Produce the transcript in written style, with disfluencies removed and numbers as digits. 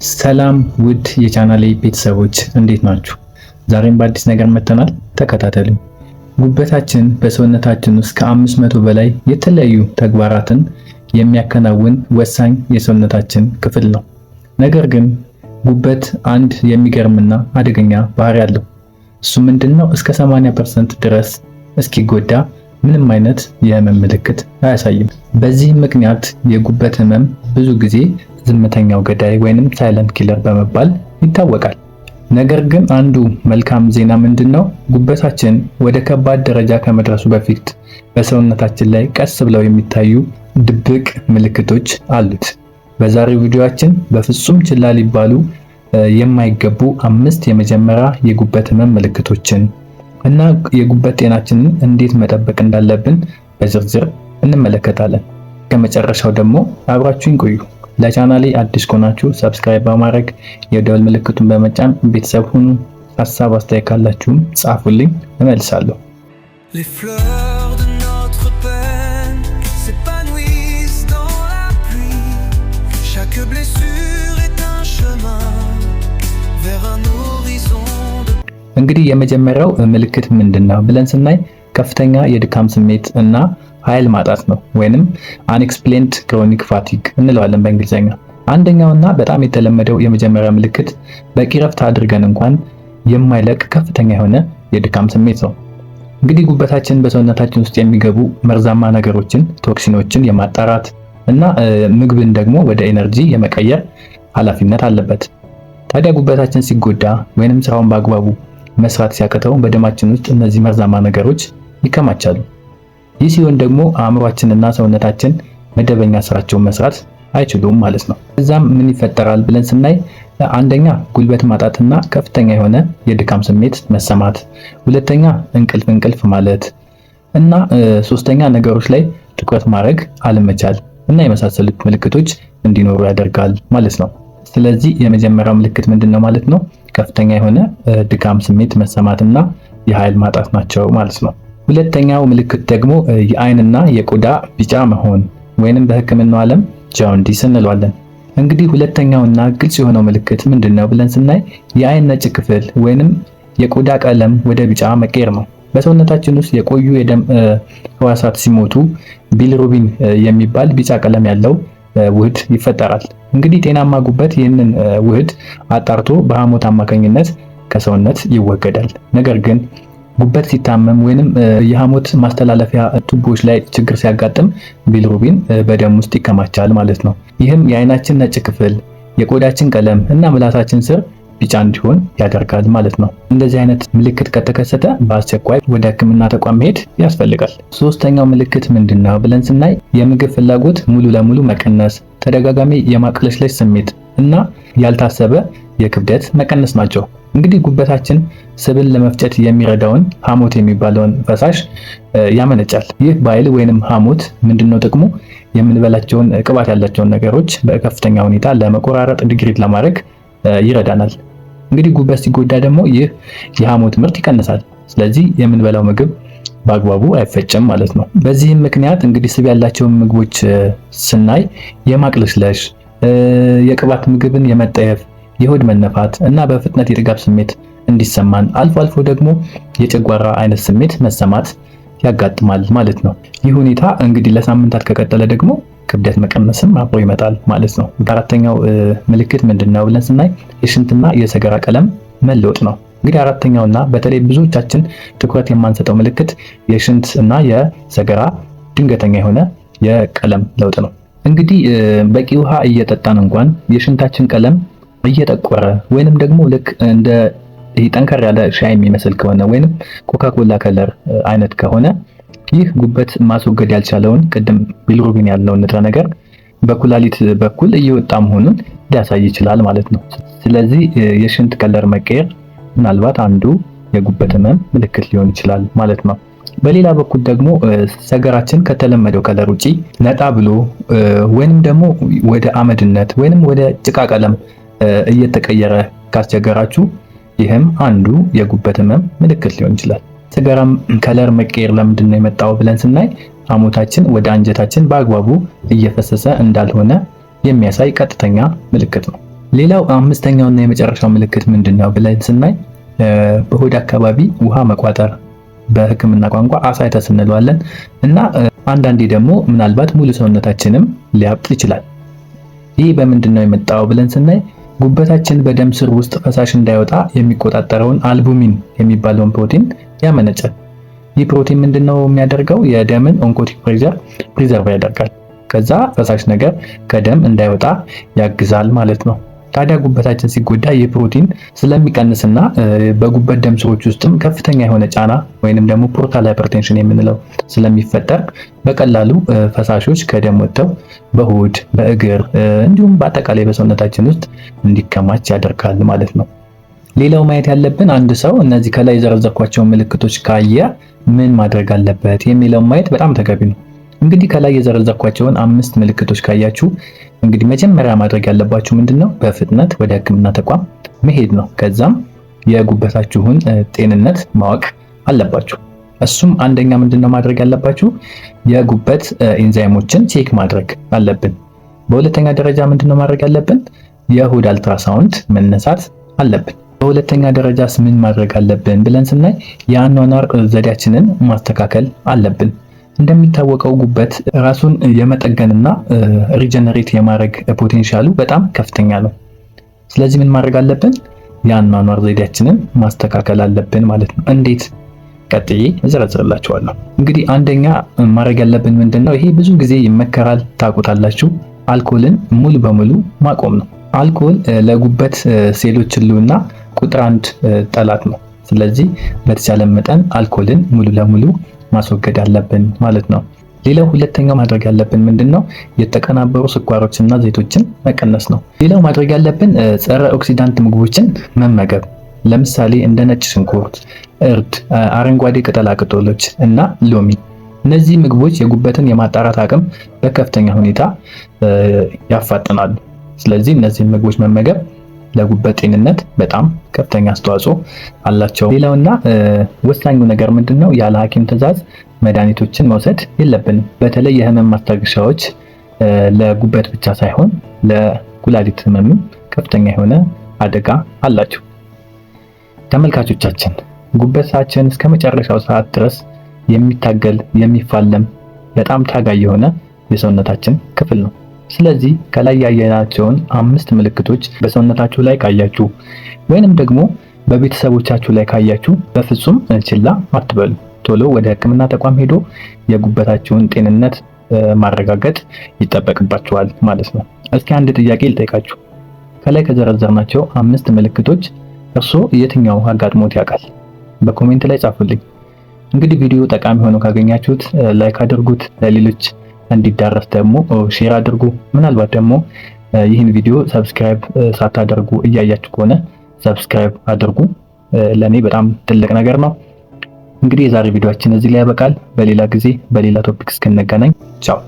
ሰላም ውድ የቻናሌ ቤተሰቦች፣ እንዴት ናችሁ? ዛሬም በአዲስ ነገር መጥተናል። ተከታተሉ። ጉበታችን በሰውነታችን ውስጥ ከ500 በላይ የተለያዩ ተግባራትን የሚያከናውን ወሳኝ የሰውነታችን ክፍል ነው። ነገር ግን ጉበት አንድ የሚገርምና አደገኛ ባህሪ አለው። እሱ ምንድነው? እስከ 80% ድረስ እስኪጎዳ ምንም አይነት የህመም ምልክት አያሳይም። በዚህም ምክንያት የጉበት ህመም ብዙ ጊዜ ዝምተኛው ገዳይ ወይንም silent killer በመባል ይታወቃል። ነገር ግን አንዱ መልካም ዜና ምንድነው? ጉበታችን ወደ ከባድ ደረጃ ከመድረሱ በፊት በሰውነታችን ላይ ቀስ ብለው የሚታዩ ድብቅ ምልክቶች አሉት። በዛሬው ቪዲዮአችን በፍጹም ችላ ሊባሉ የማይገቡ አምስት የመጀመሪያ የጉበት ህመም ምልክቶችን እና የጉበት ጤናችንን እንዴት መጠበቅ እንዳለብን በዝርዝር እንመለከታለን። ከመጨረሻው ደግሞ አብራችሁኝ ቆዩ። ለቻናሌ አዲስ ከሆናችሁ subscribe በማድረግ የደወል ምልክቱን በመጫን ቤተሰብ ሁኑ። ሀሳብ አስተያየት ካላችሁም ጻፉልኝ፣ እመልሳለሁ። Les fleurs de notre peine s'épanouissent dans la pluie. Chaque blessure est un chemin vers un horizon de እንግዲህ የመጀመሪያው ምልክት ምንድን ነው ብለን ስናይ ከፍተኛ የድካም ስሜት እና ኃይል ማጣት ነው፣ ወይንም unexplained chronic fatigue እንለዋለን በእንግሊዝኛ። አንደኛውና በጣም የተለመደው የመጀመሪያ ምልክት በቂ ረፍት አድርገን እንኳን የማይለቅ ከፍተኛ የሆነ የድካም ስሜት ነው። እንግዲህ ጉበታችን በሰውነታችን ውስጥ የሚገቡ መርዛማ ነገሮችን፣ toxin ኦችን የማጣራት እና ምግብን ደግሞ ወደ energy የመቀየር ኃላፊነት አለበት። ታዲያ ጉበታችን ሲጎዳ ወይንም ስራውን በአግባቡ መስራት ሲያቅተው በደማችን ውስጥ እነዚህ መርዛማ ነገሮች ይከማቻሉ። ይህ ሲሆን ደግሞ አእምሯችንና ሰውነታችን መደበኛ ስራቸውን መስራት አይችሉም ማለት ነው። እዛም ምን ይፈጠራል ብለን ስናይ አንደኛ ጉልበት ማጣትና ከፍተኛ የሆነ የድካም ስሜት መሰማት፣ ሁለተኛ እንቅልፍ እንቅልፍ ማለት እና ሶስተኛ ነገሮች ላይ ትኩረት ማድረግ አለመቻል እና የመሳሰሉት ምልክቶች እንዲኖሩ ያደርጋል ማለት ነው። ስለዚህ የመጀመሪያው ምልክት ምንድን ነው ማለት ነው? ከፍተኛ የሆነ ድካም ስሜት መሰማትና የኃይል ማጣት ናቸው ማለት ነው። ሁለተኛው ምልክት ደግሞ የአይንና የቆዳ ቢጫ መሆን ወይንም በሕክምናው ዓለም jaundice እንለዋለን። እንግዲህ ሁለተኛውና ግልጽ የሆነው ምልክት ምንድን ነው ብለን ስናይ የአይን ነጭ ክፍል ወይንም የቆዳ ቀለም ወደ ቢጫ መቀየር ነው። በሰውነታችን ውስጥ የቆዩ የደም ህዋሳት ሲሞቱ bilirubin የሚባል ቢጫ ቀለም ያለው ውህድ ይፈጠራል። እንግዲህ ጤናማ ጉበት ይህንን ውህድ አጣርቶ በሐሞት አማካኝነት ከሰውነት ይወገዳል። ነገር ግን ጉበት ሲታመም ወይንም የሐሞት ማስተላለፊያ ቱቦዎች ላይ ችግር ሲያጋጥም bilirubin በደም ውስጥ ይከማቻል ማለት ነው። ይህም የአይናችን ነጭ ክፍል፣ የቆዳችን ቀለም እና ምላሳችን ስር ቢጫ እንዲሆን ያደርጋል ማለት ነው። እንደዚህ አይነት ምልክት ከተከሰተ በአስቸኳይ ወደ ሕክምና ተቋም መሄድ ያስፈልጋል። ሶስተኛው ምልክት ምንድን ነው ብለን ስናይ የምግብ ፍላጎት ሙሉ ለሙሉ መቀነስ፣ ተደጋጋሚ የማቅለሽለሽ ስሜት እና ያልታሰበ የክብደት መቀነስ ናቸው። እንግዲህ ጉበታችን ስብን ለመፍጨት የሚረዳውን ሐሞት የሚባለውን ፈሳሽ ያመነጫል። ይህ bile ወይንም ሐሞት ምንድነው ጥቅሙ? የምንበላቸውን ቅባት ያላቸውን ነገሮች በከፍተኛ ሁኔታ ለመቆራረጥ፣ degrade ለማድረግ ይረዳናል። እንግዲህ ጉበት ሲጎዳ ደግሞ ይህ የሐሞት ምርት ይቀንሳል። ስለዚህ የምንበላው ምግብ በአግባቡ አይፈጭም ማለት ነው። በዚህም ምክንያት እንግዲህ ስብ ያላቸውን ምግቦች ስናይ የማቅለሽለሽ፣ የቅባት ምግብን የመጠየፍ፣ የሆድ መነፋት እና በፍጥነት የጥጋብ ስሜት እንዲሰማን፣ አልፎ አልፎ ደግሞ የጨጓራ አይነት ስሜት መሰማት ያጋጥማል ማለት ነው። ይህ ሁኔታ እንግዲህ ለሳምንታት ከቀጠለ ደግሞ ክብደት መቀነስም አብሮ ይመጣል ማለት ነው። አራተኛው ምልክት ምንድን ነው ብለን ስናይ የሽንትና የሰገራ ቀለም መለወጥ ነው። እንግዲህ አራተኛውና በተለይ ብዙዎቻችን ትኩረት የማንሰጠው ምልክት የሽንት እና የሰገራ ድንገተኛ የሆነ የቀለም ለውጥ ነው። እንግዲህ በቂ ውሃ እየጠጣን እንኳን የሽንታችን ቀለም እየጠቆረ ወይንም ደግሞ ልክ እንደ ይሄ ጠንከር ያለ ሻይ የሚመስል ከሆነ ወይንም ኮካኮላ color አይነት ከሆነ ይህ ጉበት ማስወገድ ያልቻለውን ቅድም bilirubin ያልነውን ንጥረ ነገር በኩላሊት በኩል እየወጣ መሆኑን ሊያሳይ ይችላል ማለት ነው። ስለዚህ የሽንት color መቀየር ምናልባት አንዱ የጉበት ህመም ምልክት ሊሆን ይችላል ማለት ነው። በሌላ በኩል ደግሞ ሰገራችን ከተለመደው color ውጪ ነጣ ብሎ ወይንም ደግሞ ወደ አመድነት ወይንም ወደ ጭቃ ቀለም እየተቀየረ ካስቸገራችሁ ይህም አንዱ የጉበት ህመም ምልክት ሊሆን ይችላል። ሰገራም color መቀየር ለምንድን ነው የመጣው ብለን ስናይ ሐሞታችን ወደ አንጀታችን በአግባቡ እየፈሰሰ እንዳልሆነ የሚያሳይ ቀጥተኛ ምልክት ነው። ሌላው አምስተኛውና የመጨረሻው ምልክት ምንድን ነው ብለን ስናይ በሆድ አካባቢ ውሃ መቋጠር፣ በሕክምና ቋንቋ ascites እንለዋለን፣ እና አንዳንዴ ደግሞ ምናልባት ሙሉ ሰውነታችንም ሊያብጥ ይችላል። ይህ በምንድን ነው የመጣው ብለን ስናይ ጉበታችን በደም ስር ውስጥ ፈሳሽ እንዳይወጣ የሚቆጣጠረውን albumin የሚባለውን ፕሮቲን ያመነጫል። ይህ ፕሮቲን ምንድነው የሚያደርገው? የደምን oncotic pressure preserve ያደርጋል። ከዛ ፈሳሽ ነገር ከደም እንዳይወጣ ያግዛል ማለት ነው። ታዲያ ጉበታችን ሲጎዳ ይህ ፕሮቲን ስለሚቀንስና በጉበት ደም ስሮች ውስጥም ከፍተኛ የሆነ ጫና ወይንም ደግሞ portal hypertension የምንለው ስለሚፈጠር በቀላሉ ፈሳሾች ከደም ወጥተው በሆድ፣ በእግር እንዲሁም በአጠቃላይ በሰውነታችን ውስጥ እንዲከማች ያደርጋል ማለት ነው። ሌላው ማየት ያለብን አንድ ሰው እነዚህ ከላይ የዘረዘርኳቸውን ምልክቶች ካየ ምን ማድረግ አለበት የሚለውን ማየት በጣም ተገቢ ነው። እንግዲህ ከላይ የዘረዘርኳቸውን አምስት ምልክቶች ካያችሁ እንግዲህ መጀመሪያ ማድረግ ያለባችሁ ምንድነው? በፍጥነት ወደ ሕክምና ተቋም መሄድ ነው። ከዛም የጉበታችሁን ጤንነት ማወቅ አለባችሁ። እሱም አንደኛ ምንድነው ማድረግ ያለባችሁ? የጉበት ኤንዛይሞችን check ማድረግ አለብን። በሁለተኛ ደረጃ ምንድነው ማድረግ ያለብን? የሆድ አልትራሳውንድ መነሳት አለብን። በሁለተኛ ደረጃስ ምን ማድረግ አለብን ብለን ስናይ የአኗኗር ዘዴያችንን ማስተካከል አለብን። እንደሚታወቀው ጉበት ራሱን የመጠገንና regenerate የማድረግ potential ኡ በጣም ከፍተኛ ነው። ስለዚህ ምን ማድረግ አለብን? የአኗኗር ዘዴያችንን ማስተካከል አለብን ማለት ነው። እንዴት? ቀጥዬ እዘረዝርላችኋለሁ። እንግዲህ አንደኛ ማድረግ ያለብን ምንድነው? ይሄ ብዙ ጊዜ ይመከራል፣ ታውቁታላችሁ። አልኮልን ሙሉ በሙሉ ማቆም ነው። አልኮል ለጉበት ሴሎች ህልውና ቁጥር አንድ ጠላት ነው። ስለዚህ በተቻለ መጠን አልኮልን ሙሉ ለሙሉ ማስወገድ አለብን ማለት ነው። ሌላው ሁለተኛው ማድረግ ያለብን ምንድነው? የተቀናበሩ ስኳሮችና ዘይቶችን መቀነስ ነው። ሌላው ማድረግ ያለብን ጸረ oxidant ምግቦችን መመገብ፣ ለምሳሌ እንደ ነጭ ሽንኩርት፣ እርድ፣ አረንጓዴ ቅጠላ ቅጠሎች እና ሎሚ። እነዚህ ምግቦች የጉበትን የማጣራት አቅም በከፍተኛ ሁኔታ ያፋጥናሉ። ስለዚህ እነዚህን ምግቦች መመገብ ለጉበት ጤንነት በጣም ከፍተኛ አስተዋጽኦ አላቸው። ሌላውና ወሳኙ ነገር ምንድነው? ያለ ሐኪም ትዕዛዝ መድኃኒቶችን መውሰድ የለብንም። በተለይ የህመም ማስታገሻዎች ለጉበት ብቻ ሳይሆን ለኩላሊት ህመምም ከፍተኛ የሆነ አደጋ አላቸው። ተመልካቾቻችን፣ ጉበታችን እስከ መጨረሻው ሰዓት ድረስ የሚታገል፣ የሚፋለም፣ በጣም ታጋይ የሆነ የሰውነታችን ክፍል ነው። ስለዚህ ከላይ ያየናቸውን አምስት ምልክቶች በሰውነታችሁ ላይ ካያችሁ ወይንም ደግሞ በቤተሰቦቻችሁ ላይ ካያችሁ በፍጹም ችላ አትበሉ። ቶሎ ወደ ሕክምና ተቋም ሄዶ የጉበታችሁን ጤንነት ማረጋገጥ ይጠበቅባችኋል ማለት ነው። እስኪ አንድ ጥያቄ ልጠይቃችሁ። ከላይ ከዘረዘርናቸው አምስት ምልክቶች እርስዎ የትኛው አጋጥሞት ያውቃል? በ comment ላይ ጻፉልኝ። እንግዲህ ቪዲዮ ጠቃሚ ሆኖ ካገኛችሁት like አድርጉት፣ ለሌሎች እንዲዳረስ ደግሞ share አድርጉ። ምናልባት ደግሞ ይህን ቪዲዮ subscribe ሳታደርጉ እያያችሁ ከሆነ subscribe አድርጉ። ለኔ በጣም ትልቅ ነገር ነው። እንግዲህ የዛሬ ቪዲዮአችን እዚህ ላይ ያበቃል። በሌላ ጊዜ በሌላ topic እስክንገናኝ ቻው።